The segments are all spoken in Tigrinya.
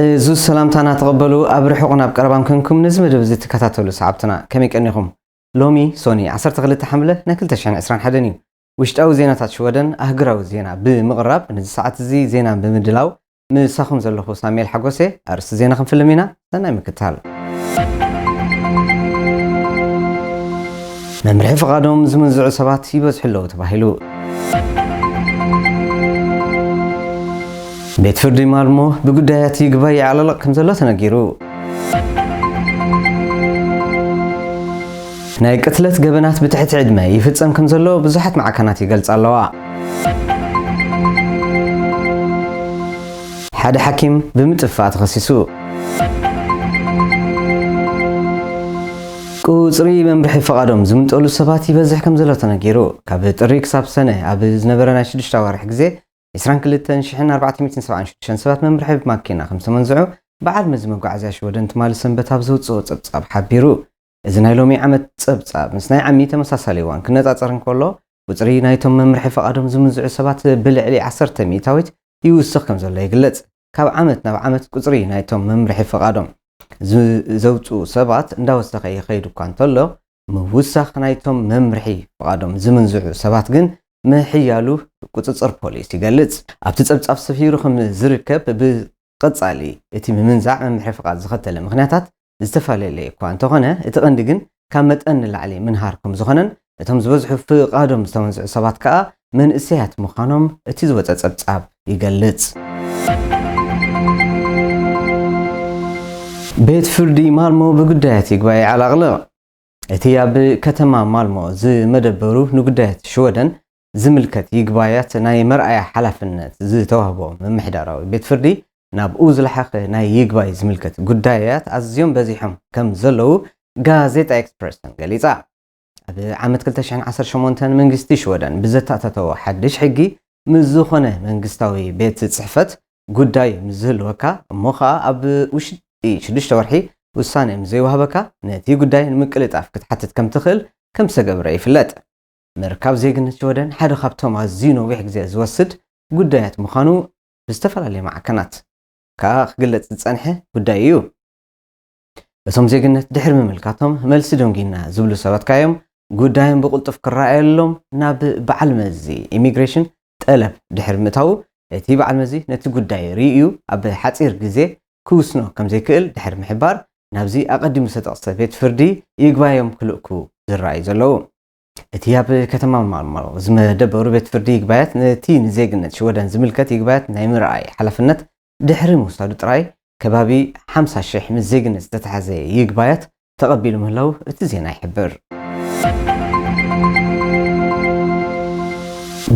እዚ ሰላምታና ተቐበሉ። ኣብ ርሑቕ ናብ ቀረባን ኮንኩም ነዚ መደብ እዚ ትከታተሉ ሰዓብትና ከመይ ቀኒኹም? ሎሚ ሶኒ ዓሰርተ ክልተ ሓምለ ናይ ክልተ ሽሕን ዕስራን ሓደን እዩ። ውሽጣዊ ዜናታት ሽወደን ኣህግራዊ ዜና ብምቕራብ ነዚ ሰዓት እዚ ዜና ብምድላው ምሳኹም ዘለኹ ሳሙኤል ሓጎሴ። ኣርእስቲ ዜና ክንፍልም ኢና። ሰናይ ምክታል። መምርሒ ፍቓዶም ዝምንዝዑ ሰባት ይበዝሑ ኣለዉ ተባሂሉ። ቤት ፍርዲ ማልሞ ብጉዳያት ይግባይ ይዓለለቕ ከም ዘሎ ተነጊሩ። ናይ ቅትለት ገበናት ብትሕቲ ዕድመ ይፍጸም ከም ዘሎ ብዙሓት ማዕከናት ይገልጻ ኣለዋ። ሓደ ሓኪም ብምጥፋእ ተኸሲሱ። ቁጽሪ መምርሒ ፍቓዶም ዝምንጠሉ ሰባት ይበዝሕ ከም ዘሎ ተነጊሩ። ካብ ጥሪ ክሳብ ሰነ ኣብ ዝነበረ ናይ ሽዱሽተ ኣዋርሕ ግዜ፣ ዕስራን ክልተን ሽሕን ኣርባዕተ ሚእትን ሰብዓን ሽዱሽተን ሰባት መምርሒ ብማኪና ከም ዝተመንዝዑ በዓል መዚ መጓዓዝያ ሽወደን ትማሊ ሰንበት ኣብ ዘውፅኦ ጸብጻብ ሓቢሩ። እዚ ናይ ሎሚ ዓመት ጸብጻብ ምስ ናይ ዓሚ ተመሳሳሊ እዋን ክነጻጸር እንከሎ፣ ቁጽሪ ናይቶም መምርሒ ፍቓዶም ዝምንዝዑ ሰባት ብልዕሊ ዓሰርተ ሚእታዊት ይውስኽ ከም ዘሎ ይግለጽ። ካብ ዓመት ናብ ዓመት ቁጽሪ ናይቶም መምርሒ ፍቓዶም ዝ-፣ ዘውጽኡ ሰባት እንዳወሰኸ ይኸይድ እኳ እንተሎ፣ ምውሳኽ ናይቶም መምርሒ ፍቓዶም ዝምንዝዑ ሰባት ግን ምሕያሉ ቁጽጽር ፖሊስ ይገልጽ። ኣብቲ ጸብጻብ ሰፊሩ ከም ዝርከብ፣ ብቐጻሊ እቲ ምምንዛዕ መምርሒ ፍቓድ ዝኸተለ ምኽንያታት ዝተፈላለየ እኳ እንተኾነ፣ እቲ ቀንዲ ግን ካብ መጠን ንላዕሊ ምንሃር ከም ዝኾነን እቶም ዝበዝሑ ፍቓዶም ዝተመንዝዑ ሰባት ከኣ መንእሰያት ምዃኖም እቲ ዝወጸ ጸብጻብ ይገልጽ። ቤት ፍርዲ ማልሞ ብጉዳያት ይግባይ ይዓላቕልቕ። እቲ ኣብ ከተማ ማልሞ ዝመደበሩ ንጉዳያት ሽወደን ዝምልከት ይግባያት ናይ መርኣያ ሓላፍነት ዝተዋህቦ ምምሕዳራዊ ቤት ፍርዲ፣ ናብኡ ዝለሓኸ ናይ ይግባይ ዝምልከት ጉዳያት ኣዝዮም በዚሖም ከም ዘለዉ ጋዜጣ ኤክስፕረሰን ገሊጻ። ኣብ ዓመት ክልተ ሽሕን ዓሰርተ ሸሞንተን መንግስቲ ሽወደን ብዘተኣታተዎ ሓድሽ ሕጊ፣ ምስ ዝኾነ መንግስታዊ ቤት ጽሕፈት ጉዳይ ምስ ዝህልወካ፣ እሞ ኸኣ ኣብ ውሽጢ ሽዱሽተ ወርሒ ውሳነ ምስ ዘይወሃበካ፣ ነቲ ጉዳይ ንምቅልጣፍ ክትሓትት ከም ትኽእል ከም ዝተገብረ ይፍለጥ። ምርካብ ዜግነት ሽወደን ሓደ ካብቶም ኣዝዩ ነዊሕ ግዜ ዝወስድ ጉዳያት ምዃኑ ብዝተፈላለየ ማዕከናት ከኣ ክግለጽ ዝጸንሐ ጉዳይ እዩ። እቶም ዜግነት ድሕሪ ምምልካቶም መልሲ ደንጊና ዝብሉ ሰባት ከኣ እዮም ጉዳዮም ብቕልጡፍ ክረኣየሎም ናብ በዓል መዚ ኢሚግሬሽን ጠለብ ድሕሪ ምእታዉ፣ እቲ በዓል መዚ ነቲ ጉዳይ ርእዩ ኣብ ሓጺር ግዜ ክውስኖ ከም ዘይክእል ድሕሪ ምሕባር፣ ናብዚ ኣቐዲሙ ዝተጠቕሰ ቤት ፍርዲ ይግባዮም ክልእኩ ዝረኣዩ ዘለዉ። እቲ ኣብ ከተማ ማልሞ ዝመደበሩ ቤት ፍርዲ ይግባያት ነቲ ንዜግነት ሽወደን ዝምልከት ይግባያት ናይ ምርኣይ ሓላፍነት ድሕሪ ምውሳዱ ጥራይ፣ ከባቢ ሓምሳ ሽሕ ምስ ዜግነት ዝተተሓዘ ይግባያት ተቐቢሉ ምህላዉ እቲ ዜና ይሕብር።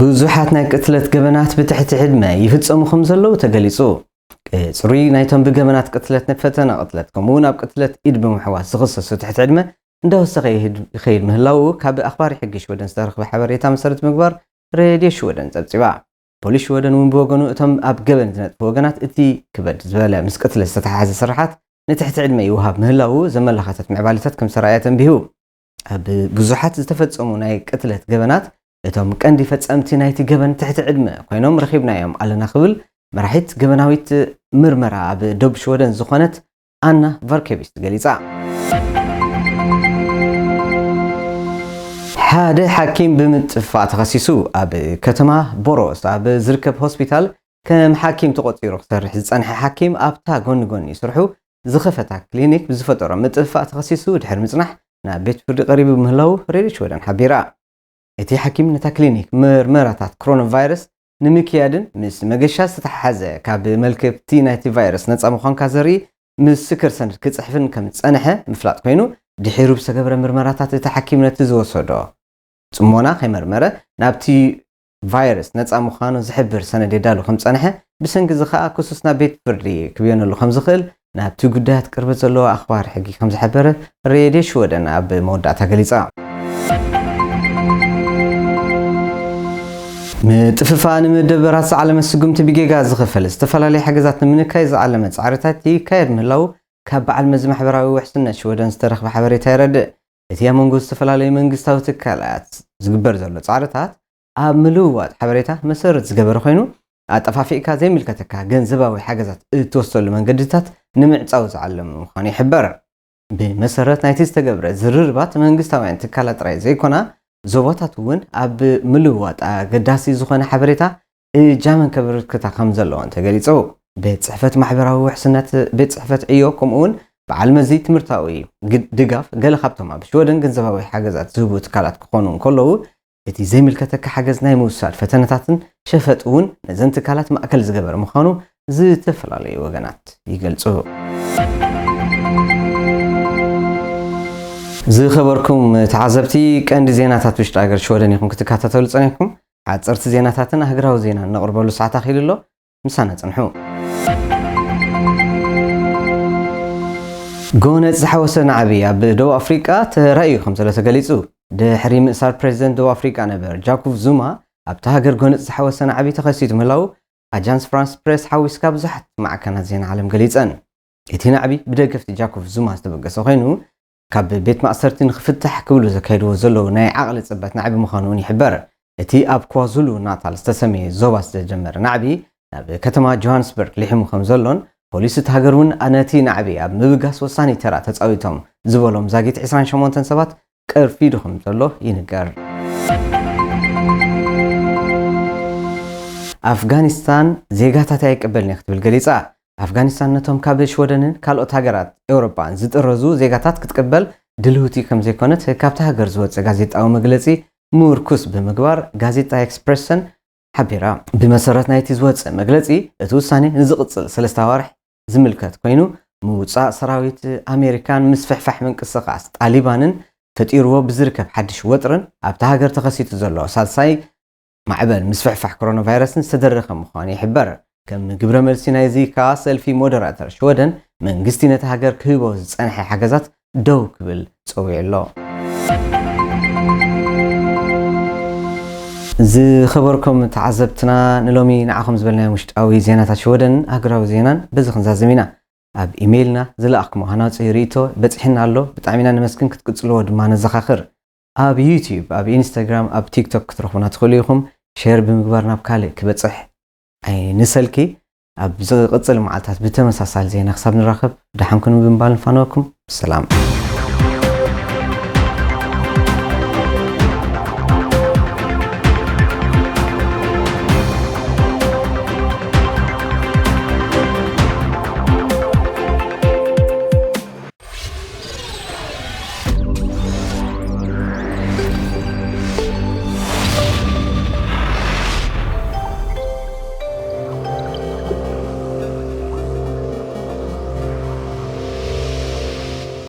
ብዙሓት ናይ ቅትለት ገበናት ብትሕቲ ዕድመ ይፍጸሙ ከም ዘለዉ ተገሊጹ። ጽሩይ ናይቶም ብገበናት ቅትለት፣ ንፈተነ ቅትለት፣ ከምኡ እውን ኣብ ቅትለት ኢድ ብምሕዋስ ዝኽሰሱ ትሕቲ ዕድመ እንዳወሰኸ ይህድ-፣ ይኸይድ ምህላዉ ካብ ኣኽባሪ ሕጊ ሽወደን ዝተረኽበ ሓበሬታ መሰረት ምግባር ሬድዮ ሽወደን ጸብጺባ። ፖሊስ ሽወደን እውን ብወገኑ እቶም ኣብ ገበን ዝነጥፉ ወገናት እቲ ክበድ ዝበለ ምስ ቅትለት ዝተተሓሓዘ ስርሓት ንትሕቲ ዕድመ ይወሃብ ምህላዉ ዘመላኸተት ምዕባሊታት ከም ዝተረኣየ ተንቢሁ። ኣብ ብዙሓት ዝተፈጸሙ ናይ ቅትለት ገበናት እቶም ቀንዲ ፈጸምቲ ናይቲ ገበን ትሕቲ ዕድመ ኮይኖም ረኺብናዮም ኣለና ክብል መራሒት ገበናዊት ምርመራ ኣብ ደቡብ ሽወደን ዝኾነት ኣና ቫርኬቪስት ገሊጻ። ሓደ ሓኪም ብምጥፋእ ተኸሲሱ። ኣብ ከተማ ቦሮስ ኣብ ዝርከብ ሆስፒታል ከም ሓኪም ተቖጺሩ ክሰርሕ ዝጸንሐ ሓኪም፣ ኣብታ ጎኒ ጎኒ ስርሑ ዝኸፈታ ክሊኒክ ብዝፈጠሮ ምጥፋእ ተኸሲሱ ድሕሪ ምጽናሕ ናብ ቤት ፍርዲ ቀሪቡ ምህላዉ ሬድዮ ሽወደን ሓቢራ። እቲ ሓኪም ነታ ክሊኒክ ምርመራታት ክሮና ቫይረስ ንምክያድን ምስ መገሻ ዝተተሓሓዘ ካብ መልክፍቲ ናይቲ ቫይረስ ነጻ ምዃንካ ዘርኢ ምስክር ሰነድ ክጽሕፍን ከም ዝጸንሐ ምፍላጥ ኮይኑ፣ ድሒሩ ብዝተገብረ ምርመራታት እቲ ሓኪም ነቲ ዝወሰዶ ጽሞና ከይመርመረ ናብቲ ቫይረስ ነጻ ምዃኑ ዝሕብር ሰነድ የዳሉ ከም ዝጸንሐ፣ ብሰንኪ እዚ ከኣ ክሱስ ናብ ቤት ፍርዲ ክብየነሉ ከም ዝኽእል ናብቲ ጉዳያት ቅርበት ዘለዎ ኣኽባሪ ሕጊ ከም ዝሓበረ ሬድዮ ሽወደን ኣብ መወዳእታ ገሊጻ። ምጥፍፋእ ንምድበራት ዝዓለመ ስጉምቲ ብጌጋ ዝኽፈል ዝተፈላለየ ሓገዛት ንምንካይ ዝዓለመ ጻዕርታት ይካየድ ምህላዉ ካብ በዓል መዚ ማሕበራዊ ውሕስነት ሽወደን ዝተረኽበ ሓበሬታ የረድእ። እቲ ኣብ መንጎ ዝተፈላለዩ መንግስታዊ ትካላት ዝግበር ዘሎ ጻዕርታት ኣብ ምልውዋጥ ሓበሬታ መሰረት ዝገበረ ኮይኑ፣ ኣጠፋፊእካ ዘይምልከተካ ገንዘባዊ ሓገዛት እትወስደሉ መንገድታት ንምዕጻው ዝዓለመ ምዃኑ ይሕበር። ብመሰረት ናይቲ ዝተገብረ ዝርርባት መንግስታውያን ትካላት ጥራይ ዘይኮና ዞባታት እውን ኣብ ምልውዋጥ ኣገዳሲ ዝኾነ ሓበሬታ እጃመን ከበርክታ ከም ዘለዎን ተገሊጹ። ቤት ጽሕፈት ማሕበራዊ ውሕስነት፣ ቤት ጽሕፈት ዕዮ ከምኡ እውን በዓል መዚ ትምህርታዊ ድጋፍ ገለ ካብቶም ኣብ ሽወደን ገንዘባዊ ሓገዛት ዝህቡ ትካላት ክኾኑ እንከለዉ እቲ ዘይምልከተካ ሓገዝ ናይ ምውሳድ ፈተነታትን ሸፈጥ እውን ነዘን ትካላት ማእከል ዝገበረ ምዃኑ ዝተፈላለዩ ወገናት ይገልጹ። ዝኸበርኩም ተዓዘብቲ፣ ቀንዲ ዜናታት ውሽጢ ሃገር ሽወደን ኢኹም ክትከታተሉ ጸኒሕኩም። ሓጸርቲ ዜናታትን ኣህግራዊ ዜናን ነቕርበሉ ሰዓት ኣኺሉ ኣሎ። ምሳና ጽንሑ። ጎነጽ ዝሓወሰ ናዕቢ ኣብ ደቡብ ኣፍሪቃ ተራእዩ ከም ዘሎ ተገሊጹ። ድሕሪ ምእሳር ፕሬዚደንት ደቡብ ኣፍሪቃ ነበር ጃኩብ ዙማ ኣብታ ሃገር ጎነጽ ዝሓወሰ ናዕቢ ተኸሲቱ ምህላው ኣጃንስ ፍራንስ ፕሬስ ሓዊስካ ብዙሓት ማዕከናት ዜና ዓለም ገሊጸን። እቲ ናዕቢ ብደገፍቲ ጃኮብ ዙማ ዝተበገሰ ኮይኑ ካብ ቤት ማእሰርቲ ንክፍታሕ ክብሉ ዘካይድዎ ዘለዉ ናይ ዓቕሊ ጽበት ናዕቢ ምዃኑ እውን ይሕበር። እቲ ኣብ ኳዙሉ ናታል ዝተሰመየ ዞባ ዝተጀመረ ናዕቢ ናብ ከተማ ጆሃንስበርግ ሊሒሙ ከም ዘሎን ፖሊስ እቲ ሃገር እውን ነቲ ናዕቢ ኣብ ምብጋስ ወሳኒ ተራ ተጻዊቶም ዝበሎም ዛጊት ዕስራን ሸሞንተን ሰባት ቀርፊዱ ከም ዘሎ ይንገር። ኣፍጋኒስታን ዜጋታት ኣይቀበልን ክትብል ገሊጻ። ኣፍጋኒስታን ነቶም ካብ ሽወደንን ካልኦት ሃገራት ኤውሮጳን ዝጥረዙ ዜጋታት ክትቀበል ድልውቲ ከም ዘይኮነት ካብቲ ሃገር ዝወጸ ጋዜጣዊ መግለጺ ምርኩስ ብምግባር ጋዜጣ ኤክስፕረሰን ሓቢራ። ብመሰረት ናይቲ ዝወጸ መግለጺ እቲ ውሳኔ ንዝቕጽል ሰለስተ ኣዋርሕ ዝምልከት ኮይኑ ምውጻእ ሰራዊት ኣሜሪካን ምስፍሕፋሕ ምንቅስቓስ ጣሊባንን ፈጢርዎ ብዝርከብ ሓድሽ ወጥርን ኣብቲ ሃገር ተኸሲቱ ዘሎ ሳልሳይ ማዕበል ምስፍሕፋሕ ኮሮና ቫይረስን ዝተደረኸ ምዃኑ ይሕበር። ከም ግብረ መልሲ ናይዚ ከኣ ሰልፊ ሞደራተር ሽወደን መንግስቲ ነቲ ሃገር ክህቦ ዝጸንሐ ሓገዛት ደው ክብል ጸዊዑ ኣሎ። ዝኸበርኩም ተዓዘብትና ንሎሚ ንዓኹም ዝበልናዮም ውሽጣዊ ዜናታት ሽወደን ሃገራዊ ዜናን በዚ ክንዛዝም ኢና። ኣብ ኢሜይልና ዝለኣኽኩሞ ሃናጺ ርእይቶ በጺሕና ኣሎ። ብጣዕሚ ኢና ነመስግን፣ ክትቅጽልዎ ድማ ነዘኻኽር። ኣብ ዩቲዩብ፣ ኣብ ኢንስታግራም፣ ኣብ ቲክቶክ ክትረኽቡና ትኽእሉ ኢኹም። ሼር ብምግባር ናብ ካልእ ክበጽሕ ኣይንሰልኪ። ኣብ ዝቕጽል መዓልታት ብተመሳሳሊ ዜና ክሳብ ንራኸብ ደሓን ኩኑ ብምባል ንፋነወኩም። ሰላም።